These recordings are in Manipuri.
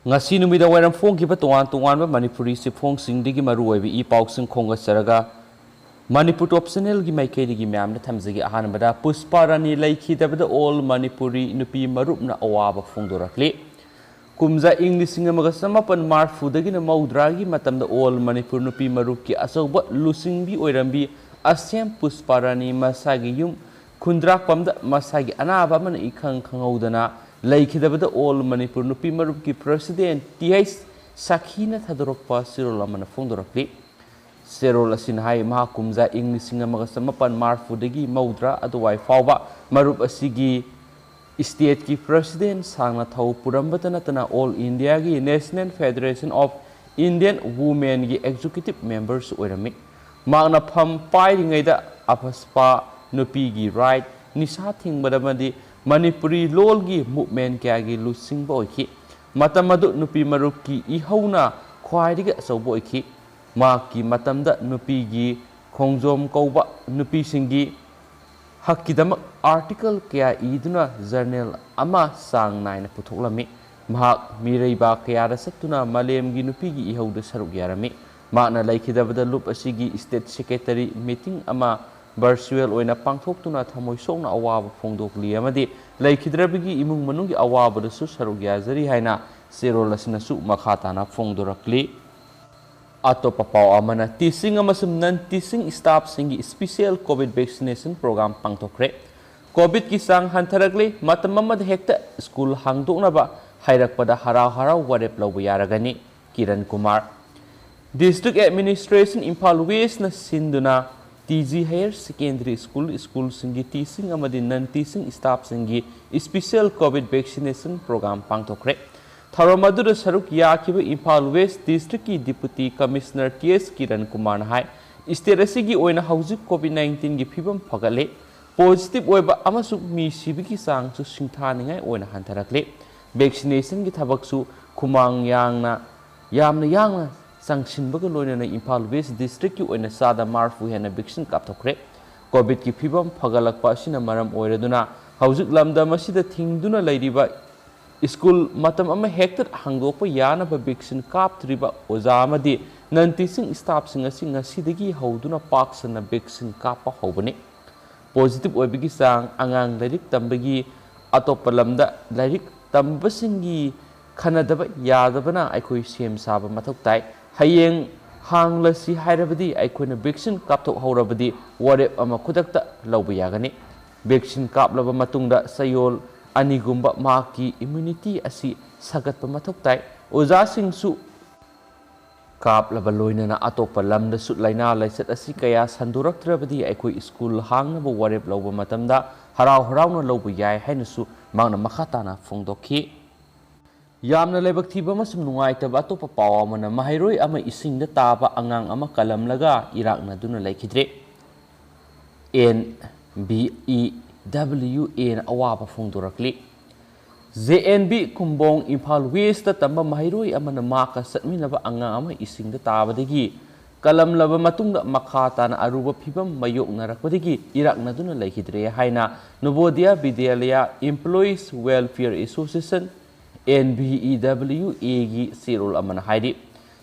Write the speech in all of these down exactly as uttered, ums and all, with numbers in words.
ꯉꯁꯤ ꯅꯨꯃꯤꯗꯥꯡ ꯋꯥꯏꯔꯝ ꯐꯣꯡꯈꯤꯕ ꯇꯣꯉꯥꯟ ꯇꯣꯉꯥꯟꯕ ꯃꯅꯤꯄꯨꯔꯤ ꯆꯦꯐꯣꯡꯁꯤꯡꯗꯒꯤ ꯃꯔꯨ ꯑꯣꯏꯕ ꯏ ꯄꯥꯎꯁꯤꯡ ꯈꯣꯝꯒꯠꯆꯔꯒ ꯃꯅꯤꯄꯨꯔ ꯇꯣꯞ ꯆꯦꯅꯦꯜꯒꯤ ꯃꯥꯏꯀꯩꯗꯒꯤ ꯃꯌꯥꯝꯗ ꯊꯝꯖꯒꯦ꯫ ꯑꯍꯥꯟꯕꯗ ꯄꯨꯁꯄꯥ ꯔꯥꯅꯤ ꯂꯩꯈꯤꯗꯕꯗ ꯑꯣꯜ ꯃꯅꯤꯄꯨꯔꯤ ꯅꯨꯄꯤ ꯃꯔꯨꯞꯅ ꯑꯋꯥꯕ ꯐꯣꯡꯗꯣꯔꯛꯂꯤ꯫ ꯀꯨꯝꯖꯥ ꯏꯪ ꯂꯤꯁꯤꯡ ꯑꯃꯒ ꯆꯃꯥꯄꯟ ꯃꯔꯐꯨꯗꯒꯤꯅ ꯃꯧꯗ꯭ꯔꯥꯒꯤ ꯃꯇꯝꯗ ꯑꯣꯜ ꯃꯅꯤꯄꯨꯔ ꯅꯨꯄꯤ ꯃꯔꯨꯞꯀꯤ ꯑꯆꯧꯕ ꯂꯨꯆꯤꯡꯕꯤ ꯑꯣꯏꯔꯝꯕꯤ ꯑꯁꯦꯝ ꯄꯨꯁꯄꯥ ꯔꯥꯅꯤ ꯃꯁꯥꯒꯤ ꯌꯨꯝ ꯈꯨꯟꯗ꯭ꯔꯥꯛꯄꯝꯗ ꯃꯁꯥꯒꯤ ꯑꯅꯥꯕ ꯑꯃꯅ ꯏꯈꯪ ꯈꯪꯍꯧꯗꯅ ꯂꯩꯈꯤꯗꯕꯗ ꯑꯣꯜ ꯃꯅꯤꯄꯨꯔ ꯅꯨꯄꯤ ꯃꯔꯨꯞꯀꯤ ꯄ꯭ꯔꯁꯤꯗꯦꯟ ꯇꯤ ꯑꯩꯆ ꯁꯥꯈꯤꯅ ꯊꯥꯗꯣꯔꯛꯄ ꯆꯦꯔꯣꯜ ꯑꯃꯅ ꯐꯣꯡꯗꯣꯔꯛꯂꯤ꯫ ꯆꯦꯔꯣꯜ ꯑꯁꯤꯅ ꯍꯥꯏ, ꯃꯍꯥꯛ ꯀꯨꯝꯖꯥ ꯏꯪ ꯂꯤꯁꯤꯡ ꯑꯃꯒ ꯆꯃꯥꯄꯟ ꯃꯔꯐꯨꯗꯒꯤ ꯃꯧꯗ꯭ꯔꯥ ꯑꯗꯨꯋꯥꯏ ꯐꯥꯎꯕ ꯃꯔꯨꯞ ꯑꯁꯤꯒꯤ ꯁ꯭ꯇꯦꯠꯀꯤ ꯄ꯭ꯔꯁꯤꯗꯦꯟ ꯁꯥꯡꯅ ꯊꯧ ꯄꯨꯔꯝꯕꯇ ꯅꯠꯇꯅ ꯑꯣꯜ ꯏꯟꯗꯤꯌꯥꯒꯤ National Federation of Indian Womenꯒꯤ ꯑꯦꯛꯖꯤꯀ꯭ꯌꯨꯇꯤꯚ ꯃꯦꯝꯕꯔꯁꯨ ꯑꯣꯏꯔꯝꯃꯤ꯫ ꯃꯍꯥꯛꯅ ꯐꯝ ꯄꯥꯏꯔꯤꯉꯩꯗ ꯑꯐꯁꯄꯥ, ꯅꯨꯄꯤꯒꯤ ꯔꯥꯏꯠ, ꯅꯤꯁꯥ ꯊꯤꯡꯕꯗ ꯑꯃꯗꯤ ꯃꯅꯤꯄꯨꯔꯤ ꯂꯣꯜꯒꯤ ꯃꯨꯚꯃꯦꯟ ꯀꯌꯥꯒꯤ ꯂꯨꯆꯤꯡꯕ ꯑꯣꯏꯈꯤ꯫ ꯃꯇꯝ ꯑꯗꯨ ꯅꯨꯄꯤ ꯃꯔꯨꯞꯀꯤ ꯏꯍꯧꯅ ꯈ꯭ꯋꯥꯏꯗꯒꯤ ꯑꯆꯧꯕ ꯑꯣꯏꯈꯤ꯫ ꯃꯍꯥꯛꯀꯤ ꯃꯇꯝꯗ ꯅꯨꯄꯤꯒꯤ ꯈꯣꯡꯖꯣꯝ ꯀꯧꯕ ꯅꯨꯄꯤꯁꯤꯡꯒꯤ ꯍꯛꯀꯤꯗꯃꯛ ꯑꯥꯔꯇꯤꯀꯜ ꯀꯌꯥ ꯏꯗꯨꯅ ꯖꯔꯅꯦꯜ ꯑꯃ ꯆꯥꯡ ꯅꯥꯏꯅ ꯄꯨꯊꯣꯛꯂꯝꯃꯤ꯫ ꯃꯍꯥꯛ ꯃꯤꯔꯩꯕꯥꯛ ꯀꯌꯥꯗ ꯆꯠꯇꯨꯅ ꯃꯥꯂꯦꯝꯒꯤ ꯅꯨꯄꯤꯒꯤ ꯏꯍꯧꯗ ꯁꯔꯨꯛ ꯌꯥꯔꯝꯃꯤ꯫ ꯃꯍꯥꯛꯅ ꯂꯩꯈꯤꯗꯕꯗ ꯂꯨꯞ ꯑꯁꯤꯒꯤ ꯁ꯭ꯇꯦꯠ ꯁꯦꯀ꯭ꯔꯦꯇꯔꯤ ꯃꯤꯇꯤꯡ ꯑꯃ ꯚꯔꯆꯨꯋꯦꯜ ꯑꯣꯏꯅ ꯄꯥꯡꯊꯣꯛꯇꯨꯅ ꯊꯃꯣꯏ ꯁꯣꯛꯅ ꯑꯋꯥꯕ ꯐꯣꯡꯗꯣꯛꯂꯤ ꯑꯃꯗꯤ ꯂꯩꯈꯤꯗ꯭ꯔꯕꯒꯤ ꯏꯃꯨꯡ ꯃꯅꯨꯡꯒꯤ ꯑꯋꯥꯕꯗꯁꯨ ꯁꯔꯨꯛ ꯌꯥꯖꯔꯤ ꯍꯥꯏꯅ ꯆꯦꯔꯣꯜ ꯑꯁꯤꯅꯁꯨ ꯃꯈꯥ ꯇꯥꯅ ꯐꯣꯡꯗꯣꯔꯛꯂꯤ꯫ ꯑꯇꯣꯞꯄ ꯄꯥꯎ ꯑꯃꯅ, ꯇꯤꯆꯤꯡ ꯑꯃꯁꯨꯡ ꯅꯟ ꯇꯤꯆꯤꯡ ꯁ꯭ꯇꯥꯐꯁꯤꯡꯒꯤ ꯁ꯭ꯄꯤꯁꯦꯜ ꯀꯣꯚꯤꯗ ꯚꯦꯛꯁꯤꯅꯦꯁꯟ ꯄ꯭ꯔꯣꯒ꯭ꯔꯥꯝ ꯄꯥꯡꯊꯣꯛꯈ꯭ꯔꯦ꯫ ꯀꯣꯚꯤꯗꯀꯤ ꯆꯥꯡ ꯍꯟꯊꯔꯛꯂꯦ, ꯃꯇꯝ ꯑꯃꯗ ꯍꯦꯛꯇ ꯁ꯭ꯀꯨꯜ ꯍꯥꯡꯗꯣꯛꯅꯕ ꯍꯥꯏꯔꯛꯄꯗ ꯍꯔꯥꯎ ꯍꯔꯥꯎ ꯋꯥꯔꯦꯞ ꯂꯧꯕ ꯌꯥꯔꯒꯅꯤ꯫ ꯀꯤꯔꯟ ꯀꯨꯃꯥꯔ꯫ District Administration ꯏꯝꯐꯥꯜ ꯋꯦꯁꯅ ꯁꯤꯟꯗꯨꯅ T G higher secondary school, ꯁ꯭ꯀꯨꯜꯁꯤꯡꯒꯤ ꯇꯤꯆꯤꯡ ꯑꯃꯗꯤ ꯅꯟ ꯇꯤꯆꯤꯡ ꯁ꯭ꯇꯥꯐꯁꯤꯡꯒꯤ ꯁ꯭ꯄꯤꯁꯦꯜ ꯀꯣꯚꯤꯗ ꯚꯦꯛꯁꯤꯅꯦꯁꯟ ꯄ꯭ꯔꯣꯒ꯭ꯔꯥꯝ ꯄꯥꯡꯊꯣꯛꯈ꯭ꯔꯦ꯫ ꯊꯧꯔꯝ ꯑꯗꯨꯗ ꯁꯔꯨꯛ ꯌꯥꯈꯤꯕ ꯏꯝꯐꯥꯜ ꯋꯦꯁ ꯗꯤꯁꯇ꯭ꯔꯤꯛꯀꯤ deputy commissioner T S Kiran ꯀꯨꯃꯥꯔꯅ ꯍꯥꯏ, ꯁ꯭ꯇꯦꯠ ꯑꯁꯤꯒꯤ ꯑꯣꯏꯅ ꯍꯧꯖꯤꯛ ꯀꯣꯚꯤꯗ ꯅꯥꯏꯟꯇꯤꯟꯒꯤ ꯐꯤꯕꯝ ꯐꯒꯠꯂꯦ꯫ ꯄꯣꯖꯤꯇꯤꯚ ꯑꯣꯏꯕ ꯑꯃꯁꯨꯡ ꯃꯤ ꯁꯤꯕꯒꯤ ꯆꯥꯡꯁꯨ ꯁꯤꯡꯊꯥꯅꯤꯡꯉꯥꯏ ꯑꯣꯏꯅ ꯍꯟꯊꯔꯛꯂꯦ꯫ ꯚꯦꯛꯁꯤꯅꯦꯁꯟꯒꯤ ꯊꯕꯛꯁꯨ ꯈꯨꯃꯥꯡ ꯌꯥꯡꯅ, ꯌꯥꯝꯅ ꯌꯥꯡꯅ ꯆꯪꯁꯤꯟꯕꯒ ꯂꯣꯏꯅꯅ ꯏꯝꯐꯥꯜ ꯋꯦꯁ ꯗꯤꯁꯇ꯭ꯔꯤꯛꯀꯤ ꯑꯣꯏꯅ ꯆꯥꯗ ꯃꯔꯐꯨ ꯍꯦꯟꯅ ꯚꯦꯛꯁꯤꯟ ꯀꯥꯞꯊꯣꯛꯈ꯭ꯔꯦ꯫ ꯀꯣꯚꯤꯗꯀꯤ ꯐꯤꯕꯝ ꯐꯒꯠꯂꯛꯄ ꯑꯁꯤꯅ ꯃꯔꯝ ꯑꯣꯏꯔꯗꯨꯅ ꯍꯧꯖꯤꯛ ꯂꯝꯗꯝ ꯑꯁꯤꯗ ꯊꯤꯡꯗꯨꯅ ꯂꯩꯔꯤꯕ ꯁ꯭ꯀꯨꯜ ꯃꯇꯝ ꯑꯃ ꯍꯦꯛꯇ ꯍꯥꯡꯗꯣꯛꯄ ꯌꯥꯅꯕ ꯚꯦꯛꯁꯤꯟ ꯀꯥꯞꯇ꯭ꯔꯤꯕ ꯑꯣꯖꯥ ꯑꯃꯗꯤ ꯅꯟ ꯇꯤꯆꯤꯡ ꯁ꯭ꯇꯥꯐꯁꯤꯡ ꯑꯁꯤ ꯉꯁꯤꯗꯒꯤ ꯍꯧꯗꯨꯅ ꯄꯥꯛ ꯁꯟꯅ ꯚꯦꯛꯁꯤꯟ ꯀꯥꯞꯄ ꯍꯧꯕꯅꯤ꯫ ꯄꯣꯖꯤꯇꯤꯚ ꯑꯣꯏꯕꯒꯤ ꯆꯥꯡ ꯑꯉꯥꯡ ꯂꯥꯏꯔꯤꯛ ꯇꯝꯕꯒꯤ ꯑꯇꯣꯞꯄ ꯂꯝꯗ ꯂꯥꯏꯔꯤꯛ ꯇꯝꯕꯁꯤꯡꯒꯤ ꯈꯟꯅꯗꯕ ꯌꯥꯗꯕꯅ ꯑꯩꯈꯣꯏ ꯁꯦꯝ ꯁꯥꯕ ꯃꯊꯧ ꯇꯥꯏ꯫ ꯍꯌꯦꯡ ꯍꯥꯡꯂꯁꯤ ꯍꯥꯏꯔꯕꯗꯤ ꯑꯩꯈꯣꯏꯅ ꯚꯦꯛꯁꯤꯟ ꯀꯥꯞꯊꯣꯛꯍꯧꯔꯕꯗꯤ ꯋꯥꯔꯦꯞ ꯑꯃ ꯈꯨꯗꯛꯇ ꯂꯧꯕ ꯌꯥꯒꯅꯤ꯫ ꯚꯦꯛꯁꯤꯟ ꯀꯥꯞꯂꯕ ꯃꯇꯨꯡꯗ ꯆꯌꯣꯜ ꯑꯅꯤꯒꯨꯝꯕ ꯃꯍꯥꯛꯀꯤ ꯏꯝꯃ꯭ꯌꯨꯅꯤꯇꯤ ꯑꯁꯤ ꯁꯥꯒꯠꯄ ꯃꯊꯧ ꯇꯥꯏ꯫ ꯑꯣꯖꯥꯁꯤꯡꯁꯨ ꯀꯥꯞꯂꯕ ꯂꯣꯏꯅꯅ ꯑꯇꯣꯞꯄ ꯂꯝꯗꯁꯨ ꯂꯥꯏꯅꯥ ꯂꯥꯏꯆꯠ ꯑꯁꯤ ꯀꯌꯥ ꯁꯟꯗꯣꯔꯛꯇ꯭ꯔꯕꯗꯤ ꯑꯩꯈꯣꯏ ꯁ꯭ꯀꯨꯜ ꯍꯥꯡꯅꯕ ꯋꯥꯔꯦꯞ ꯂꯧꯕ ꯃꯇꯝꯗ ꯍꯔꯥꯎ ꯍꯔꯥꯎꯅ ꯂꯧꯕ ꯌꯥꯏ ꯍꯥꯏꯅꯁꯨ ꯃꯍꯥꯛꯅ ꯃꯈꯥ ꯇꯥꯅ ꯐꯣꯡꯗꯣꯛꯈꯤ꯫ ꯌꯥꯝꯅ ꯂꯥꯏꯕꯛ ꯊꯤꯕ ꯑꯃꯁꯨꯡ ꯅꯨꯡꯉꯥꯏꯇꯕ ꯑꯇꯣꯞꯄ ꯄꯥꯎ ꯑꯃꯅ, ꯃꯍꯩꯔꯣꯏ ꯑꯃ ꯏꯁꯤꯡꯗ ꯇꯥꯕ ꯑꯉꯥꯡ ꯑꯃ ꯀꯜꯂꯝꯂꯒ ꯏꯔꯥꯛꯅꯗꯨꯅ ꯂꯩꯈꯤꯗ꯭ꯔꯦ꯫ ꯑꯦꯟ ꯚꯤ ꯏ ꯗꯕ꯭ꯂꯤꯎ ꯑꯦꯅ ꯑꯋꯥꯕ ꯐꯣꯡꯗꯣꯔꯛꯂꯤ꯫ J N V Kumbong Imphal ꯋꯦꯁꯇ ꯇꯝꯕ ꯃꯍꯩꯔꯣꯏ ꯑꯃꯅ ꯃꯍꯥꯛꯀ ꯆꯠꯃꯤꯟꯅꯕ ꯑꯉꯥꯡ ꯑꯃ ꯏꯁꯤꯡꯗ ꯇꯥꯕꯗꯒꯤ ꯀꯜꯂꯝꯂꯕ ꯃꯇꯨꯡꯗ ꯃꯈꯥ ꯇꯥꯅ ꯑꯔꯨꯕ ꯐꯤꯚꯝ ꯃꯥꯌꯣꯛꯅꯔꯛꯄꯗꯒꯤ ꯏꯔꯥꯛꯅꯗꯨꯅ ꯂꯩꯈꯤꯗ꯭ꯔꯦ ꯍꯥꯏꯅ Navodaya Vidyalaya employees welfare association, N V E W ꯑꯦꯒꯤ ꯆꯦꯔꯣꯜ ꯑꯃꯅ ꯍꯥꯏꯔꯤ꯫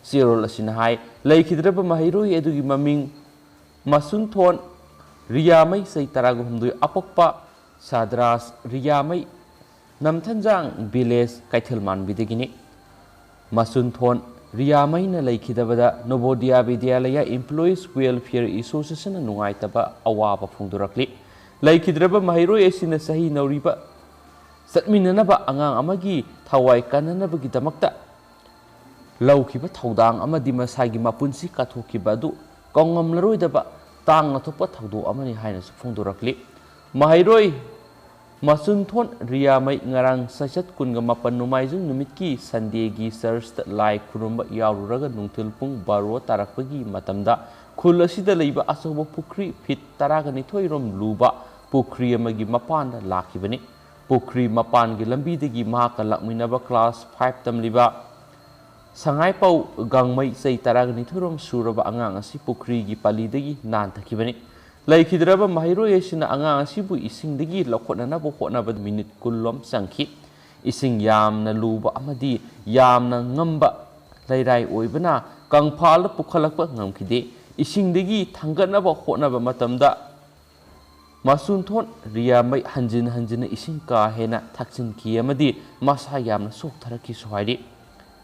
ꯆꯦꯔꯣꯜ ꯑꯁꯤꯅ ꯍꯥꯏ, ꯂꯩꯈꯤꯗ꯭ꯔꯕ ꯃꯍꯩꯔꯣꯏ ꯑꯗꯨꯒꯤ ꯃꯃꯤꯡ ꯃꯁꯨꯟꯊꯣꯟ ꯔꯤꯌꯥꯃꯩ, ꯆꯍꯤ ꯇꯔꯥꯒ ꯍꯨꯝꯗꯣꯏ, ꯑꯄꯣꯛꯄ ꯁꯥꯗ꯭ꯔꯥꯁ ꯔꯤꯌꯥꯃꯩ, ꯅꯝꯊꯟꯖꯥꯡ ꯚꯤꯂꯦꯖ, ꯀꯩꯊꯦꯜ ꯃꯥꯟꯕꯤꯗꯒꯤꯅꯤ꯫ ꯃꯁꯨꯟꯊꯣꯟ ꯔꯤꯌꯥꯃꯩꯅ ꯂꯩꯈꯤꯗꯕꯗ ꯅꯣꯕꯣꯗꯤꯌꯥ ꯕꯤꯗ꯭ꯌꯥꯂꯌꯥ ꯏꯝꯄ꯭ꯂꯣꯌꯤꯁ ꯋꯦꯜꯐꯤꯌꯔ ꯑꯦꯁꯣꯁꯤꯌꯦꯁꯟꯅ ꯅꯨꯡꯉꯥꯏꯇꯕ ꯑꯋꯥꯕ ꯐꯣꯡꯗꯣꯔꯛꯂꯤ꯫ ꯂꯩꯈꯤꯗ꯭ꯔꯕ ꯃꯍꯩꯔꯣꯏ ꯑꯁꯤꯅ ꯆꯍꯤ ꯅꯧꯔꯤꯕ ꯆꯠꯃꯤꯟꯅꯅꯕ ꯑꯉꯥꯡ ꯑꯃꯒꯤ ꯊꯋꯥꯏ ꯀꯟꯅꯅꯕꯒꯤꯗꯃꯛꯇ ꯂꯧꯈꯤꯕ ꯊꯧꯗꯥꯡ ꯑꯃꯗꯤ ꯃꯁꯥꯒꯤ ꯃꯄꯨꯟꯁꯤ ꯀꯠꯊꯣꯛꯈꯤꯕ ꯑꯗꯨ ꯀꯥꯎꯉꯝꯂꯔꯣꯏꯗꯕ ꯇꯥꯡꯅ ꯊꯣꯛꯄ ꯊꯧꯗꯣꯛ ꯑꯃꯅꯤ ꯍꯥꯏꯅꯁꯨ ꯐꯣꯡꯗꯣꯔꯛꯂꯤ꯫ ꯃꯍꯩꯔꯣꯏ ꯃꯁꯨꯟꯊꯣꯟ ꯔꯤꯌꯥꯃꯩ ꯉꯔꯥꯡ ꯆꯩꯆꯠ ꯀꯨꯟꯒ ꯃꯥꯄꯟ ꯅꯣꯡꯃꯥꯏꯖꯤꯡ ꯅꯨꯃꯤꯠꯀꯤ ꯁꯟꯗꯦꯒꯤ ꯆꯔꯆꯇ ꯂꯥꯏ ꯈꯨꯔꯨꯝꯕ ꯌꯥꯎꯔꯨꯔꯒ ꯅꯨꯡꯊꯤꯜ ꯄꯨꯡ ꯕꯥꯔꯣ ꯇꯥꯔꯛꯄꯒꯤ ꯃꯇꯝꯗ ꯈꯨꯜ ꯑꯁꯤꯗ ꯂꯩꯕ ꯑꯆꯧꯕ ꯄꯨꯈ꯭ꯔꯤ ꯐꯤꯠ ꯇꯔꯥꯒ ꯅꯤꯊꯣꯏ ꯔꯣꯝ ꯂꯨꯕ ꯄꯨꯈ꯭ꯔꯤ ꯑꯃꯒꯤ ꯃꯄꯥꯟꯗ ꯂꯥꯛꯈꯤꯕꯅꯤ꯫ ꯄꯨꯈ꯭ꯔꯤ ꯃꯄꯥꯟꯒꯤ ꯂꯝꯕꯤꯗꯒꯤ ꯃꯍꯥꯛꯀ ꯂꯥꯛꯃꯤꯟꯅꯕ ꯀ꯭ꯂꯥꯁ ꯐꯥꯏꯚ ꯇꯝꯂꯤꯕ ꯁꯉꯥꯏꯄꯧ ꯒꯥꯡꯃꯩ, ꯆꯍꯤ ꯇꯔꯥꯒ ꯅꯤꯊꯣꯏ ꯔꯣꯝ ꯁꯨꯔꯕ ꯑꯉꯥꯡ ꯑꯁꯤ ꯄꯨꯈ꯭ꯔꯤꯒꯤ ꯄꯂꯤꯗꯒꯤ ꯅꯥꯟꯊꯈꯤꯕꯅꯤ꯫ ꯂꯩꯈꯤꯗ꯭ꯔꯕ ꯃꯍꯩꯔꯣꯏ ꯑꯁꯤꯅ ꯑꯉꯥꯡ ꯑꯁꯤꯕꯨ ꯏꯁꯤꯡꯗꯒꯤ ꯂꯧꯈꯠꯅꯅꯕ ꯍꯣꯠꯅꯕꯗ ꯃꯤꯅꯤꯠ ꯀꯨꯟ ꯂꯣꯝ ꯆꯪꯈꯤ꯫ ꯏꯁꯤꯡ ꯌꯥꯝꯅ ꯂꯨꯕ ꯑꯃꯗꯤ ꯌꯥꯝꯅ ꯉꯝꯕ ꯂꯩꯔꯥꯏ ꯑꯣꯏꯕꯅ ꯀꯪꯐꯥꯜꯗ ꯄꯨꯈꯠꯂꯛꯄ ꯉꯝꯈꯤꯗꯦ꯫ ꯏꯁꯤꯡꯗꯒꯤ ꯊꯥꯡꯒꯠꯅꯕ ꯍꯣꯠꯅꯕ ꯃꯇꯝꯗ ꯃꯆꯨꯟꯊꯣꯟ ꯔꯤꯌꯥꯃꯩ ꯍꯟꯖꯤꯟ ꯍꯟꯖꯤꯟꯅ ꯏꯁꯤꯡ ꯀꯥ ꯍꯦꯟꯅ ꯊꯛꯆꯤꯟꯈꯤ ꯑꯃꯗꯤ ꯃꯁꯥ ꯌꯥꯝꯅ ꯁꯣꯛꯊꯔꯛꯈꯤꯁꯨ ꯍꯥꯏꯔꯤ꯫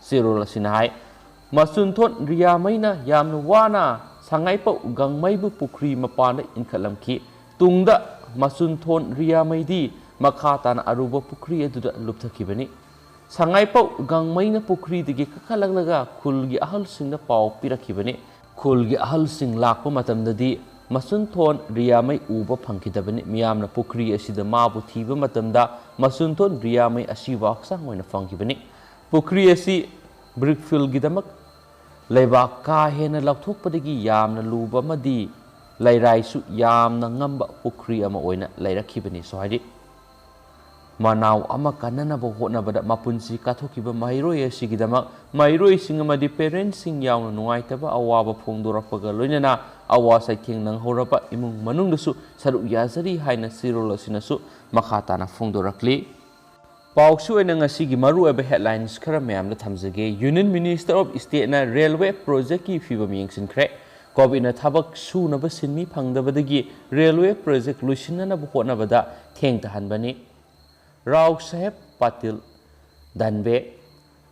ꯆꯦꯔꯣꯜ ꯑꯁꯤꯅ ꯍꯥꯏ, ꯃꯆꯨꯟꯊꯣꯟ ꯔꯤꯌꯥꯃꯩꯅ ꯌꯥꯝꯅ ꯋꯥꯅ ꯁꯉꯥꯏꯄꯧ ꯒꯥꯡꯃꯩꯕꯨ ꯄꯨꯈ꯭ꯔꯤ ꯃꯄꯥꯟꯗ ꯏꯟꯈꯠꯂꯝꯈꯤ꯫ ꯇꯨꯡꯗ ꯃꯆꯨꯟꯊꯣꯟ ꯔꯤꯌꯥꯃꯩꯗꯤ ꯃꯈꯥ ꯇꯥꯅ ꯑꯔꯨꯕ ꯄꯨꯈ꯭ꯔꯤ ꯑꯗꯨꯗ ꯂꯨꯞꯊꯈꯤꯕꯅꯤ꯫ ꯁꯉꯥꯏꯄꯧ ꯒꯥꯡꯃꯩꯅ ꯄꯨꯈ꯭ꯔꯤꯗꯒꯤ ꯀꯥꯈꯠꯂꯛꯂꯒ ꯈꯨꯜꯒꯤ ꯑꯍꯜꯁꯤꯡꯗ ꯄꯥꯎ ꯄꯤꯔꯛꯈꯤꯕꯅꯤ꯫ ꯈꯨꯜꯒꯤ ꯑꯍꯜꯁꯤꯡ ꯂꯥꯛꯄ ꯃꯇꯝꯗꯗꯤ ꯃꯆꯨꯟꯊꯣꯟ ꯔꯤꯌꯥꯃꯩ ꯎꯕ ꯐꯪꯈꯤꯗꯕꯅꯤ꯫ ꯃꯤꯌꯥꯝꯅ ꯄꯨꯈ꯭ꯔꯤ ꯑꯁꯤꯗ ꯃꯥꯕꯨ ꯊꯤꯕ ꯃꯇꯝꯗ ꯃꯆꯨꯟꯊꯣꯟ ꯔꯤꯌꯥꯃꯩ ꯑꯁꯤꯕ ꯍꯛꯆꯥꯡ ꯑꯣꯏꯅ ꯐꯪꯈꯤꯕꯅꯤ꯫ ꯄꯨꯈ꯭ꯔꯤ ꯑꯁꯤ brick fieldꯒꯤꯗꯃꯛ ꯂꯩꯕꯥꯛ ꯀꯥ ꯍꯦꯟꯅ ꯂꯧꯊꯣꯛꯄꯗꯒꯤ ꯌꯥꯝꯅ ꯂꯨꯕ ꯑꯃꯗꯤ ꯂꯩꯔꯥꯏꯁꯨ ꯌꯥꯝꯅ ꯉꯝꯕ ꯄꯨꯈ꯭ꯔꯤ ꯑꯃ ꯑꯣꯏꯅ ꯂꯩꯔꯛꯈꯤꯕꯅꯤꯁꯨ ꯍꯥꯏꯔꯤ꯫ ꯃꯅꯥꯎ ꯑꯃ ꯀꯟꯅꯅꯕ ꯍꯣꯠꯅꯕꯗ ꯃꯄꯨꯟꯁꯤ ꯀꯠꯊꯣꯛꯈꯤꯕ ꯃꯍꯩꯔꯣꯏ ꯑꯁꯤꯒꯤꯗꯃꯛ ꯃꯍꯩꯔꯣꯏꯁꯤꯡ ꯑꯃꯗꯤ parentꯁꯤꯡ ꯌꯥꯎꯅ ꯅꯨꯡꯉꯥꯏꯇꯕ ꯑꯋꯥꯕ ꯐꯣꯡꯗꯣꯔꯛꯄꯒ ꯂꯣꯏꯅꯅ ꯑꯋꯥ ꯆꯩꯊꯦꯡ ꯅꯪꯍꯧꯔꯕ ꯏꯃꯨꯡ ꯃꯅꯨꯡꯗꯁꯨ ꯁꯔꯨꯛ ꯌꯥꯖꯔꯤ ꯍꯥꯏꯅ ꯆꯦꯔꯣꯜ ꯑꯁꯤꯅꯁꯨ ꯃꯈꯥ ꯇꯥꯅ ꯐꯣꯡꯗꯣꯔꯛꯂꯤ꯫ ꯄꯥꯎꯁꯤ ꯑꯣꯏꯅ ꯉꯁꯤꯒꯤ ꯃꯔꯨꯑꯣꯏꯕ headlines ꯈꯔ ꯃꯌꯥꯝꯗ ꯊꯝꯖꯒꯦ꯫ Union Minister of Stateꯅ railway projectꯀꯤ ꯐꯤꯕꯝ ꯌꯦꯡꯁꯤꯟꯈ꯭ꯔꯦ꯫ COVIDꯅ ꯊꯕꯛ ꯁꯨꯅꯕ ꯁꯤꯟꯃꯤ ꯐꯪꯗꯕꯗꯒꯤ railway project ꯂꯣꯏꯁꯤꯟꯅꯅꯕ ꯍꯣꯠꯅꯕꯗ ꯊꯦꯡꯊꯍꯟꯕꯅꯤ꯫ ꯔꯥꯎ ꯁꯥꯍꯦꯕ ꯄꯥꯇꯤꯜ ꯗꯟꯕꯦ꯫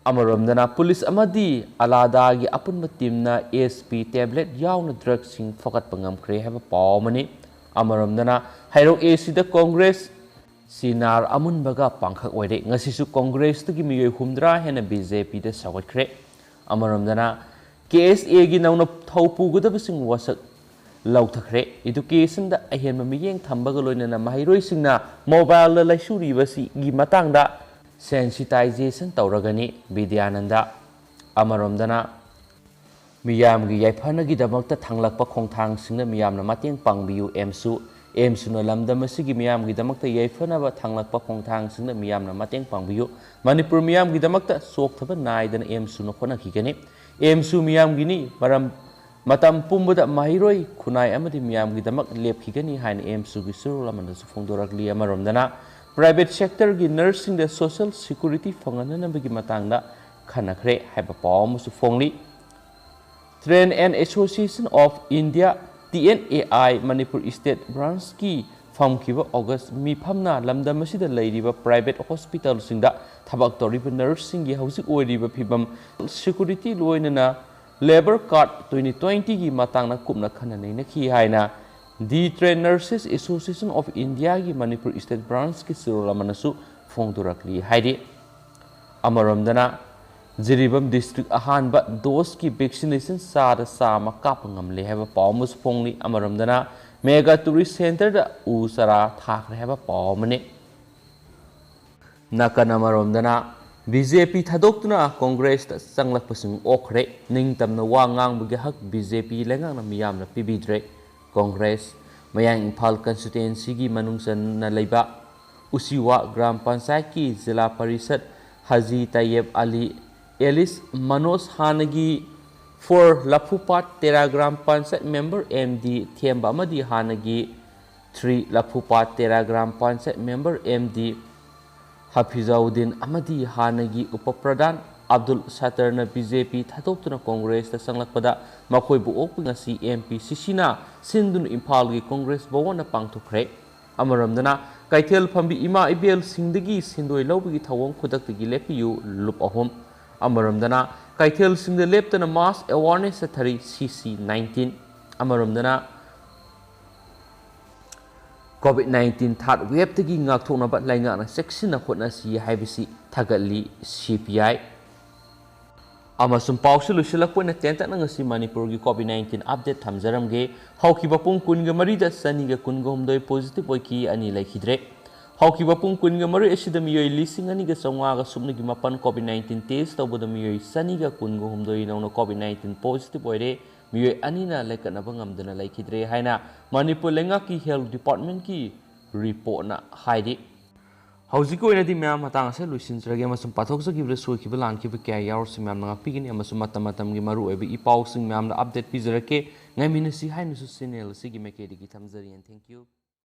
ꯑꯃꯔꯣꯝꯗꯅ ꯄꯨꯂꯤꯁ ꯑꯃꯗꯤ ꯑꯂꯥꯗꯥꯒꯤ ꯑꯄꯨꯟꯕ teamꯅ SP tablet ꯌꯥꯎꯅ drugꯁꯤꯡ ꯐꯒꯠꯄ ꯉꯝꯈ꯭ꯔꯦ ꯍꯥꯏꯕ ꯄꯥꯎ ꯑꯃꯅꯤ꯫ ꯑꯃꯔꯣꯝꯗꯅ ꯍꯩꯔꯣꯛ ACꯗ Congress ꯁꯤꯅꯥꯔ ꯑꯃꯨꯟꯕꯒ ꯄꯥꯡꯈꯛ ꯑꯣꯏꯔꯦ꯫ ꯉꯁꯤꯁꯨ Congressꯇꯒꯤ ꯃꯤꯑꯣꯏ ꯍꯨꯝꯗ꯭ꯔꯥ ꯍꯦꯟꯅ BJPꯗ ꯁꯧꯒꯠꯈ꯭ꯔꯦ꯫ ꯑꯃꯔꯣꯝꯗꯅ KSAꯒꯤ ꯅꯧꯅ ꯊꯧ ꯄꯨꯒꯗꯕꯁꯤꯡ ꯋꯥꯁꯛ ꯂꯧꯊꯈ꯭ꯔꯦ꯫ Educationꯗ ꯑꯍꯦꯟꯕ ꯃꯤꯠꯌꯦꯡ ꯊꯝꯕꯒ ꯂꯣꯏꯅꯅ ꯃꯍꯩꯔꯣꯏꯁꯤꯡꯅ mobileꯗ ꯂꯥꯏꯁꯨꯔꯤꯕꯁꯤꯒꯤ ꯃꯇꯥꯡꯗ sensitization ꯇꯧꯔꯒꯅꯤ꯫ ꯕꯤꯗ꯭ꯌꯥꯅꯟꯗ꯫ ꯑꯃꯔꯣꯝꯗꯅ ꯃꯤꯌꯥꯝꯒꯤ ꯌꯥꯏꯐꯅꯒꯤꯗꯃꯛꯇ ꯊꯥꯡꯂꯛꯄ ꯈꯣꯡꯊꯥꯡꯁꯤꯡꯅ ꯃꯤꯌꯥꯝꯅ ꯃꯇꯦꯡ ꯄꯥꯡꯕꯤꯌꯨ꯫ AMSU꯫ AMSUꯅ ꯂꯝꯗꯝ ꯑꯁꯤꯒꯤ ꯃꯤꯌꯥꯝꯒꯤꯗꯃꯛꯇ ꯌꯥꯏꯐꯅꯕ ꯊꯥꯡꯂꯛꯄ ꯈꯣꯡꯊꯥꯡꯁꯤꯡꯅ ꯃꯤꯌꯥꯝꯅ ꯃꯇꯦꯡ ꯄꯥꯡꯕꯤꯌꯨ꯫ ꯃꯅꯤꯄꯨꯔ ꯃꯤꯌꯥꯝꯒꯤꯗꯃꯛꯇ ꯆꯣꯛꯊꯕ ꯅꯥꯏꯗꯅ AMSUꯅ ꯍꯣꯠꯅꯈꯤꯒꯅꯤ꯫ AMSU ꯃꯤꯌꯥꯝꯒꯤꯅꯤ, ꯃꯔꯝ ꯃꯇꯝ ꯄꯨꯝꯕꯗ ꯃꯍꯩꯔꯣꯏ, ꯈꯨꯟꯅꯥꯏ ꯑꯃꯗꯤ ꯃꯤꯌꯥꯝꯒꯤꯗꯃꯛ ꯂꯦꯞꯈꯤꯒꯅꯤ ꯍꯥꯏꯅ AMSUꯒꯤ ꯆꯦꯔꯣꯜ ꯑꯃꯅꯁꯨ ꯐꯣꯡꯗꯣꯔꯛꯂꯤ꯫ ꯑꯃꯔꯣꯝꯗꯅ private sectorꯒꯤ nurseꯁꯤꯡꯗ social security ꯐꯪꯍꯟꯅꯅꯕꯒꯤ ꯃꯇꯥꯡꯗ ꯈꯟꯅꯈ꯭ꯔꯦ ꯍꯥꯏꯕ ꯄꯥꯎ ꯑꯃꯁꯨ ꯐꯣꯡꯂꯤ꯫ Train and Association of India, T N A I, Manipur state branchꯀꯤ ꯐꯝꯈꯤꯕ August ꯃꯤꯐꯝꯅ ꯂꯝꯗꯝ ꯑꯁꯤꯗ ꯂꯩꯔꯤꯕ private hospitalꯁꯤꯡꯗ ꯊꯕꯛ ꯇꯧꯔꯤꯕ nurseꯁꯤꯡꯒꯤ ꯍꯧꯖꯤꯛ ꯑꯣꯏꯔꯤꯕ ꯐꯤꯕꯝ, security ꯂꯣꯏꯅꯅ labour code twenty twentyꯒꯤ ꯃꯇꯥꯡꯗ ꯀꯨꯞꯅ ꯈꯟꯅ ꯅꯩꯅꯈꯤ ꯍꯥꯏꯅ The Trained Nurses Association of Indiaꯒꯤ Manipur state branchꯀꯤ ꯆꯦꯔꯣꯜ ꯑꯃꯅꯁꯨ ꯐꯣꯡꯗꯣꯔꯛꯂꯤ ꯍꯥꯏꯔꯤ꯫ ꯑꯃꯔꯣꯝꯗꯅ ꯖꯤꯔꯤꯕꯥꯝ district ꯑꯍꯥꯟꯕ doseꯀꯤ vaccination ꯆꯥꯗ ꯆꯥꯝꯃ ꯀꯥꯞꯄ ꯉꯝꯂꯦ ꯍꯥꯏꯕ ꯄꯥꯎ ꯑꯃꯁꯨ ꯐꯣꯡꯂꯤ꯫ ꯑꯃꯔꯣꯝꯗꯅ mega tourist centreꯗ ꯎ ꯆꯥꯔꯥ ꯊꯥꯈ꯭ꯔꯦ ꯍꯥꯏꯕ ꯄꯥꯎ ꯑꯃꯅꯤ꯫ ꯅꯥꯀꯟ ꯑꯃꯔꯣꯝꯗꯅ BJP ꯊꯥꯗꯣꯛꯇꯨꯅ Congressꯇ ꯆꯪꯂꯛꯄꯁꯤꯡ ꯑꯣꯛꯈ꯭ꯔꯦ꯫ ꯅꯤꯡꯇꯝꯅ ꯋꯥ ꯉꯥꯡꯕꯒꯤ ꯍꯛ BJP ꯂꯩꯉꯥꯛꯅ ꯃꯤꯌꯥꯝꯅ ꯄꯤꯕꯤꯗ꯭ꯔꯦ꯫ Congress ꯃꯌꯥꯡ ꯏꯝꯐꯥꯜ constituencyꯒꯤ ꯃꯅꯨꯡ ꯆꯟꯅ ꯂꯩꯕ ꯎꯆꯤꯋꯥ ꯒ꯭ꯔꯥꯝ ꯄꯟꯆꯥꯌꯠꯀꯤ ꯖꯤꯂꯥ ꯄꯔꯤꯁꯠ ꯍꯥꯖꯤ ꯇꯥꯏꯌꯦꯕ ꯑꯂꯤ ꯑꯦꯂꯤꯁ ꯃꯅꯣꯖ ꯍꯥꯟꯅꯒꯤ four Lafupat Tera gram panchayat member M D ꯊꯦꯝꯕ ꯑꯃꯗꯤ ꯍꯥꯟꯅꯒꯤ three Lafupat Tera gram panchayat member M D Hafizuddin ꯑꯃꯗꯤ ꯍꯥꯟꯅꯒꯤ ꯎꯄ ꯄ꯭ꯔꯙꯥꯟ ꯑꯕꯗꯨꯜ ꯁꯠꯇꯔꯅ BJP ꯊꯥꯗꯣꯛꯇꯨꯅ Congressꯇ ꯆꯪꯂꯛꯄꯗ ꯃꯈꯣꯏꯕꯨ ꯑꯣꯛꯄ ꯉꯁꯤ MPCCꯅ ꯁꯤꯟꯗꯨꯅ ꯏꯝꯐꯥꯜꯒꯤ Congress ꯚꯋꯟꯗ ꯄꯥꯡꯊꯣꯛꯈ꯭ꯔꯦ꯫ ꯑꯃꯔꯣꯝꯗꯅ ꯀꯩꯊꯦꯜ ꯐꯝꯕꯤ ꯏꯃꯥ ꯏꯕꯦꯜꯁꯤꯡꯗꯒꯤ ꯁꯦꯟꯗꯣꯏ ꯂꯧꯕꯒꯤ ꯊꯧꯑꯣꯡ ꯈꯨꯗꯛꯇꯒꯤ ꯂꯦꯞꯄꯤꯌꯨ ꯂꯨꯞ ꯑꯍꯨꯝ꯫ ꯑꯃꯔꯣꯝꯗꯅ ꯀꯩꯊꯦꯜꯁꯤꯡꯗ ꯂꯦꯞꯇꯅ mass awareness ꯆꯠꯊꯔꯤ CC nineteen꯫ ꯑꯃꯔꯣꯝꯗꯅ COVID nineteen third waveꯇꯒꯤ ꯉꯥꯛꯊꯣꯛꯅꯕ ꯂꯩꯉꯥꯛꯅ ꯆꯦꯛꯁꯤꯟꯅ ꯍꯣꯠꯅꯁꯤ ꯍꯥꯏꯕꯁꯤ ꯊꯥꯒꯠꯂꯤ CPI꯫ ꯑꯃꯁꯨꯡ ꯄꯥꯎꯁꯤ ꯂꯣꯏꯁꯤꯜꯂꯛꯄ ꯑꯣꯏꯅ ꯇꯦꯟꯇꯛꯅ ꯉꯁꯤ ꯃꯅꯤꯄꯨꯔꯒꯤ COVID nineteen update ꯊꯝꯖꯔꯝꯒꯦ꯫ ꯍꯧꯈꯤꯕ ꯄꯨꯡ ꯀꯨꯟꯒ ꯃꯔꯤꯗ ꯆꯅꯤꯒ ꯀꯨꯟꯒ ꯍꯨꯝꯗꯣꯏ positive ꯑꯣꯏꯈꯤ, ꯑꯅꯤ ꯂꯩꯈꯤꯗ꯭ꯔꯦ꯫ ꯍꯧꯈꯤꯕ ꯄꯨꯡ ꯀꯨꯟꯒ ꯃꯔꯤ ꯑꯁꯤꯗ ꯃꯤꯑꯣꯏ ꯂꯤꯁꯤꯡ ꯑꯅꯤꯒ ꯆꯥꯝꯃꯉꯥꯒ ꯁꯨꯞꯅꯒꯤ ꯃꯥꯄꯟ COVID nineteen test ꯇꯧꯕꯗ ꯃꯤꯑꯣꯏ ꯆꯅꯤꯒ ꯀꯨꯟꯒ ꯍꯨꯝꯗꯣꯏ ꯅꯧꯅ COVID nineteen positive ꯑꯣꯏꯔꯦ꯫ ꯃꯤꯑꯣꯏ ꯑꯅꯤꯅ ꯂꯩꯀꯠꯅꯕ ꯉꯝꯗꯅ ꯂꯩꯈꯤꯗ꯭ꯔꯦ ꯍꯥꯏꯅ ꯃꯅꯤꯄꯨꯔ ꯂꯩꯉꯥꯛꯀꯤ health departmentꯀꯤ reportꯅ ꯍꯥꯏꯔꯤ꯫ ꯍꯧꯖꯤꯛꯀꯤ ꯑꯣꯏꯅꯗꯤ ꯃꯌꯥꯝ ꯃꯇꯥꯡ ꯑꯁꯤꯗ ꯂꯣꯏꯁꯤꯟꯖꯔꯒꯦ ꯑꯃꯁꯨꯡ ꯄꯥꯊꯣꯛꯆꯈꯤꯕꯗ ꯁꯣꯏꯈꯤꯕ ꯂꯥꯟꯈꯤꯕ ꯀꯌꯥ ꯌꯥꯎꯔꯁꯨ ꯃꯌꯥꯝꯅ ꯉꯥꯛꯄꯤꯒꯅꯤ ꯑꯃꯁꯨꯡ ꯃꯇꯝ ꯃꯇꯝꯒꯤ ꯃꯔꯨꯑꯣꯏꯕ ꯏ ꯄꯥꯎꯁꯤꯡ ꯃꯌꯥꯝꯗ update ꯄꯤꯖꯔꯛꯀꯦ꯫ ꯉꯥꯏꯃꯤꯟꯅꯁꯤ ꯍꯥꯏꯅꯁꯨ channel ꯑꯁꯤꯒꯤ ꯃꯥꯏꯀꯩꯗꯒꯤ ꯊꯝꯖꯔꯤ꯫ And thank you꯫